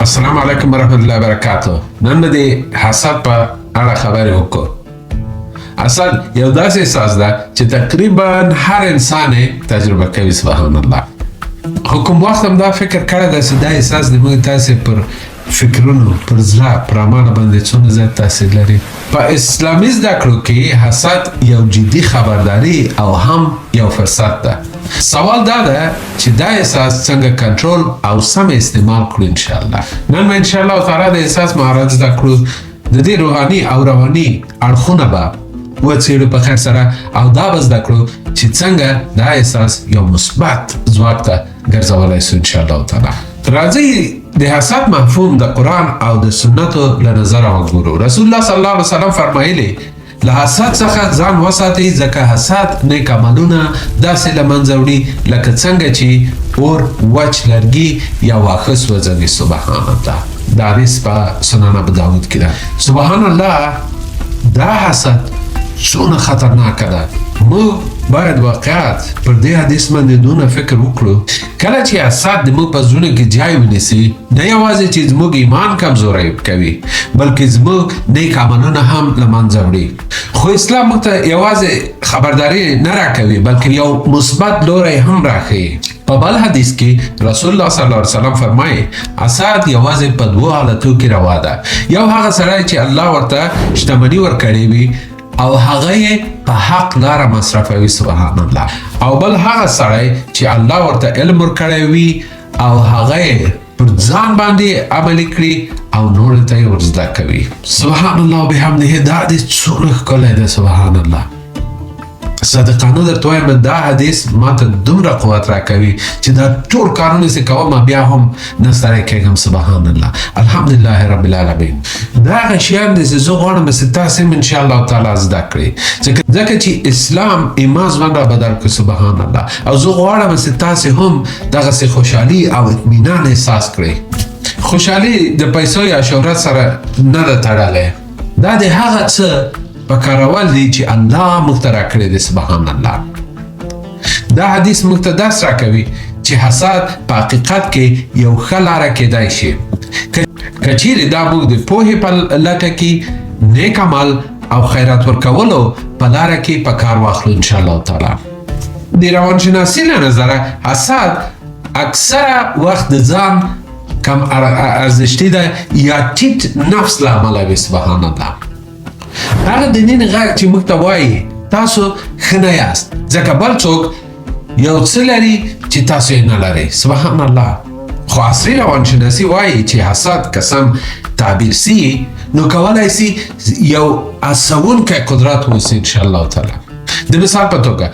السلام علیکم ورحمت الله وبرکاته. نن به د حسد په اړه خبرې وکړو. حسد یو داسې احساس ده چې تقریبا هر انسان یې تجربه کوي. سبحان الله. خو کوم وخت هم دا فکر کړی دی چې دا احساس د موږ تاسې پر فکرونو، پر زړه، پر اعمالو باندې څومره زیات تاثیر لري؟ په اسلامي زده کړو کې حسد یو جدي خبرداری او هم یو فرصت ده. سوال دا ده چې دا احساس څنګه کنټرول او سم استعمال کړو؟ ان شاء الله نن به ان شاء الله تعالی د احساس مهارت زده کړو. د دې روحاني او رواني اړخونه به وڅېړو په خیر سره، او دا به زده کړو چې څنګه دا احساس یو مثبت ځواک ته ګرځولای سو ان شاء الله تعالی. راځئ د حسد مفهوم د قرآن او د سنتو له نظره وګورو. رسول الله صلی الله علیه وسلم فرمایلی: له حسد څخه ځان وساتئ، ځکه حسد نیک عملونه داسې له منځه وړي لکه څنګه چې اور وچ لرګي یا واښه سوځوي. سبحان الله. دا حدیث په سنن ابو داود کې ده. سبحان الله، دا حسد څونه خطرناکه ده! موږ باید واقعیت پر دې حدیث باندې دونه فکر وکړو. کله چې حسد د موږ په زړونو کې جای ونیسي، نه یوازې چې زموږ ایمان کمزوری کوي، بلکې زموږ نیک عملونه هم له منځه وړي. خو اسلام موږ ته یوازې خبرداری نه راکوي، بلکې یو مثبت لوری هم راښیي. په بل حدیث کې رسول الله صلی الله علیه وسلم فرمایي: حسد یوازې په دوو حالتو کې روا ده. یو هغه سړی چې الله ورته شتمني ورکړې وي او هغه یې په حق لاره مصرفوي. سبحان الله. او بل هغه سړی چې الله ورته علم ورکړی وي او هغه یې پر ځان باندې عملي کړي او نور ته یې ورزده کوي. سبحان الله بحمده. دا دې څومره ښکلی دی! سبحان الله. صادقانه درته وایم، دا حدیث ماته دومره قوت راکوي چې دا ټول کارونه چې کوم، بیا هم نه ستړی کېږم. سبحان الله، الحمدلله رب العالمین. دا هغه شیان دي چې زه غواړم چې تاسې هم انشاءالله تعالی زده کړئ، ځکه چې اسلام ایما ژوند را بدل کړ. سبحان الله. او زه غواړم چې تاسې هم دغسې خوشحالي او اطمینان احساس کړئ. خوشحالي د پیسو یا شهرت سره نه ده تړلی، دا د هغه څه په کارول دي چې الله موږ ته راکړی دی. سبحان الله. دا حدیث موږ ته درس راکوي چې حسد په حقیقت کې یو ښه لاره کېدای شي، که چیرې دا موږ د پوهې په لټه کې، نیک عمل او خیرات ورکولو په لاره کې په کار واخلو ان شاء الله تعالی. د روانشناسي له نظره حسد اکثره وخت د ځان کم ارزښتي ده یا ټیټ نفس له امله وي. سبحان الله. هغه د دین غږ چې موږ ته وایي تاسو ښه نه یاست، ځکه بل څوک یو څه لري چې تاسو یې نه لرئ. سبحان الله. خو عصري روانشناسي وایي چې حسد که سم تعبیر سي، نو کولای سي یو هڅوونکی قدرت اوسي ان شاء الله تعالی. د مثال په توګه،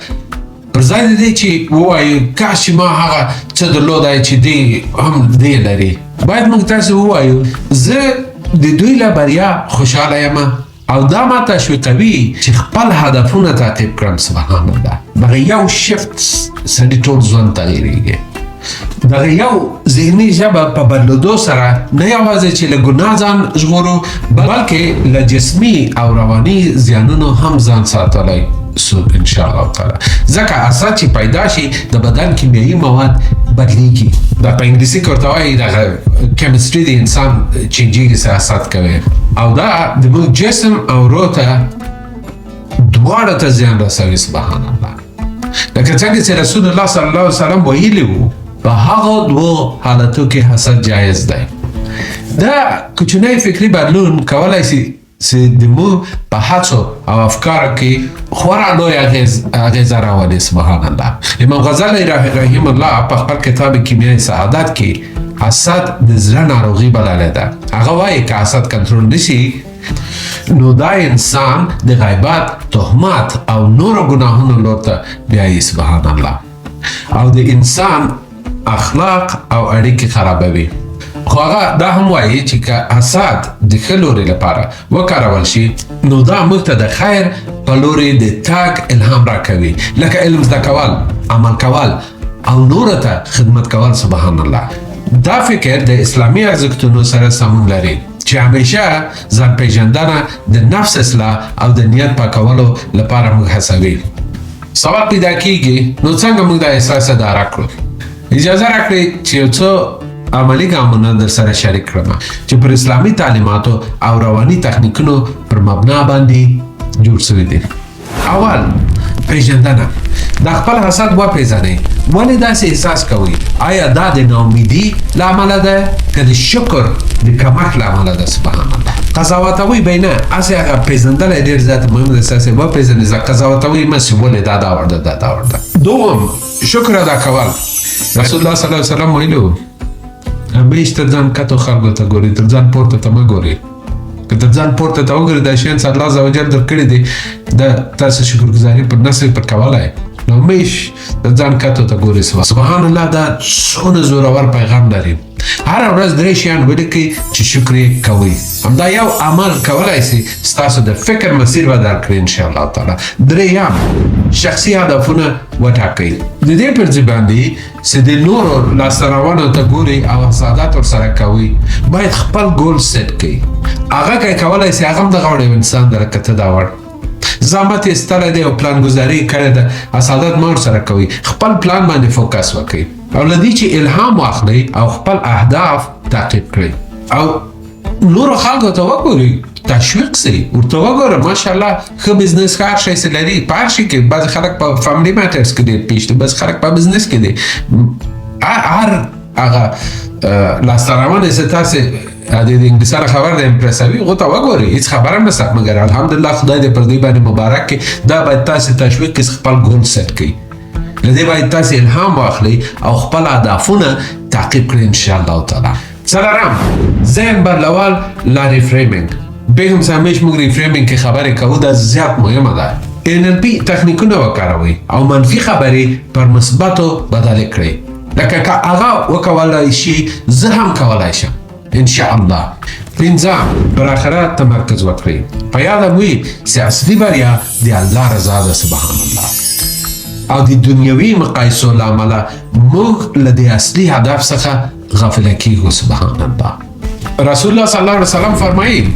پر ځای د دې چې ووایو کاش چې ما هغه څه درلودای چې دی هم دی لري، باید موږ تاسو ووایو زه د دوی له بریا خوشحاله یم او دا ما تشویقوي چې خپل هدفونه تعقیب کړم. سبحان الله. دغه یو shift سړي ټول ژوند تغیرېږي. دغه یو ذهني ژبه په بدلېدو سره نه یوازې چې له ګناه ځان ژغورو، بلکې له جسمي او رواني زیانونو هم ځان ساتلی سو ان شاء الله تعالی. ځکه حسد چې پیدا شي، د بدن کیمیاوي مواد بدلیږي. دا په انګلیسي کې ورته وایي، دغه chemistry د انسان change ېږي چې حسد کوي، او دا د موږ جسم او روح ته دواړه ته زیان رسوي. سبحان الله. لکه څنګه چې رسول الله صلی الله علیه وسلم ویلي وو، په هغو دوو حالتو کې حسد جایز دی. دا کوچنی فکري بدلون کولای شي چې د موږ په هڅو او افکارو کې خورا لوی اغېزه راولي. سبحان الله. امام غزالی رحم الله په خپل کتاب کیمیای سعادت کې حسد د زړه ناروغي بللې ده. هغه وایي که حسد کنټرول نشي، نو دا انسان د غیبت، تهمت او نورو ګناهونو لور ته بیایي. سبحان الله. او د انسان اخلاق او اړیکې خرابوي. خو هغه دا هم وایي چې که حسد د ښه لوري لپاره وکارول شي، نو دا موږ ته د خیر په لوري د تګ الهام راکوي، لکه علم زده کول، عمل کول او نورو ته خدمت کول. سبحان الله. دا فکر د اسلامي ارزښتونو سره سمون لري چې همیشه ځان پیژندنه، د نفس اصلاح او د نیت پاکولو لپاره موږ هڅوي. سوال پیدا کیږي، نو څنګه موږ دا احساس اداره کړو؟ اجازه راکړئ چې یو څو عملي ګامونه در سره شریک کړم چې پر اسلامي تعلیماتو او رواني تخنیکونو پر مبنا باندې جوړ شوي دي. اول، پیژندنه. د خپل حسد وپیژنئ. ولې داسې احساس کوئ؟ آیا دا د ناامیدي له امله ده که د شکر د کمښت له امله ده؟ سبحان الله. قضاوتوي به نه، هسې هغه پیژندلی ډېر زیات مهم دی. هسې وپیژنئ، قضاوتوي مه چې ولې دا دا ورده دا دا ورده. دوم، شکر ادا کول. رسول الله صلی الله علیه وسلم ویلي وو، همیش تر ځان کتو خلکو ته ګوري، تر ځان پورته ته مه ګوري. که تر ځان پورته ته وګوري، دا شیان چې الله عزوجل درکړي دي، دا تاسو شکرګزاري پر نسئ پر کولای. نو همیش تر ځان کتو ته ګوري. سبحان الله، دا څونه زورور پیغام لري. هره ورځ درې شیان ولیکئ چې شکر یې کوئ. همدا یو عمل کولای شي ستاسو د فکر مسیر بدل کړي ان شاء الله تعالی. درېیم، شخصي هدفونه وټاکئ. د دې پر ځای باندې چې د نورو لاسته راوړنو ته ګورئ او حسادت ورسره کوئ، باید خپل goal set کړئ. هغه که کولای شي، هغه هم دغه وړ یو انسان دی لکه ته دا وړ زحمت یې ایستلی دی او پلان ګذاري یې کړې ده. حسادت مه ورسره کوئ، خپل پلان باندې focus وکړئ او له دې چې الهام واخلئ او خپل اهداف تعقیب کړئ او نورو خلکو ته وګورئ، تشویق سئ، ورته وګوره ماشاءالله ښه business ښه هر شی لري. په هر شي کې بعضې خلک په family matters کې ډېر پیش دي، بعضې خلک په business کې دي. هر هغه لاسته راوړنې چې تاسې د انګلیسانو خبر دی impress وي، هغو ته وګورئ، هېڅ خبره هم نشته. مګر الحمدلله خدای دې پر دوی باندې مبارک کړي. دا باید تاسې تشویق کړي، خپل goal set کړئ. له دې باید تاسې الهام واخلئ او خپل اهدافونه تعقیب کړئ ان شاء الله تعالی. څلورم، ذهن بدلول لا reframing. به هم همیش موږ reframing کې خبرې کوو، دا زیات مهمه ده. NLP تخنیکونه وکاروئ او منفي خبرې پر مثبتو بدلې کړئ، لکه که هغه وکولای شي زه هم کولای شم ان شاء الله. پنځم، پر آخرت تمرکز وکړئ. په یاد مو وي چې اصلي بریا د الله رضا ده. سبحان الله. او د دنیوي مقایسو له امله موږ له دې اصلي هدف څخه غافله کیږو. سبحان الله. رسول الله صلی الله علیه وسلم فرمایي،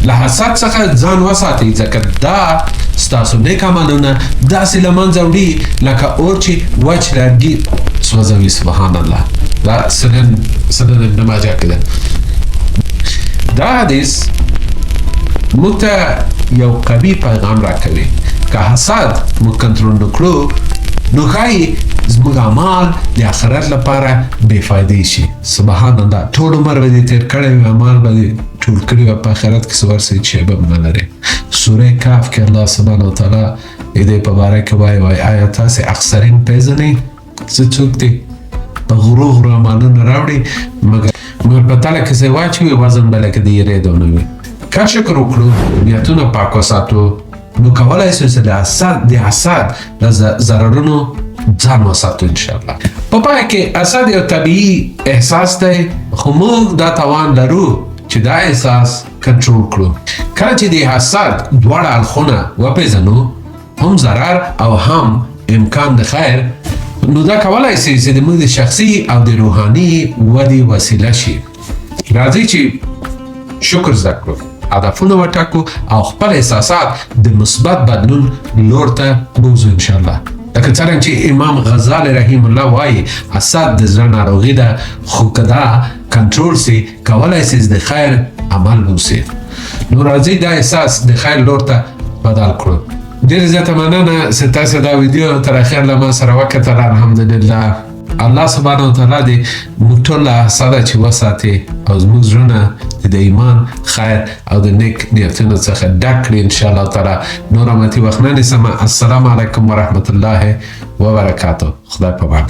له حسد څخه ځان وساتئ، ځکه دا ستاسو نیک عملونه داسې له منځه وړي لکه اور چې وچ لرګي سوځوي. سبحان الله. دا سنن ابن ماجه کې ده. دا حدیث موږ ته یو قوي پیغام راکوي، که حسد موږ کنټرول نکړو نو ښایي زموږ اعمال د آخرت لپاره بې فایدې شي. سبحان الله. ټول عمر به دې تېر کړی وي، اعمال به دې ټول کړي وي، په آخرت کې څه ورسې چې به هم نه لرې. سوره کهف کې الله سبحانه وتعالی د دې په باره کې وایي، آیا تاسې اخسرین پېژنئ چې څوک دي؟ په غرو غرو اعمالونه راوړي، مګر په تله کې څه واچوي، وزن به لکه د یرې دونه وي. که شکر وکړو، نیتونه پاک وساتو، نو کولای شو چې د حسد له ضررونو ځان وساتو ان شاء الله. په پای کې، حسد یو طبیعي احساس دی، خو موږ دا توان لرو چې دا احساس کنټرول کړو. کله چې د حسد دواړه اړخونه وپېژنو، هم ضرر او هم امکان د خیر، نو دا کولای شي چې د موږ د شخصي او د روحاني ودې وسیله شي. راځئ چې شکر زده کړو، هدفونه وټاکو او خپل احساسات د مثبت بدلون لور ته بوځو ان شاء الله. لکه څرنګه چې امام غزالی رحیم الله وایي، حسد د زړه ناروغي ده، خو که دا کنټرول سي کولای سي د خیر عمل وسي. نو راځئ دا احساس د خیر لور ته بدل کړو. ډېره زیاته مننه چې تاسو دا ویډیو تر اخره له ما سره وکتله. الحمدلله. الله سبحانه وتعالی دې موږ ټول له حسده چې وساتي او زموږ زړونه د ایمان، خیر او د نیک نیتونو څخه ډک کړي ان شاء الله تعالی. نور امتی وخت نه نیسم. السلام علیکم ورحمت الله وبرکاته. خدای په امان.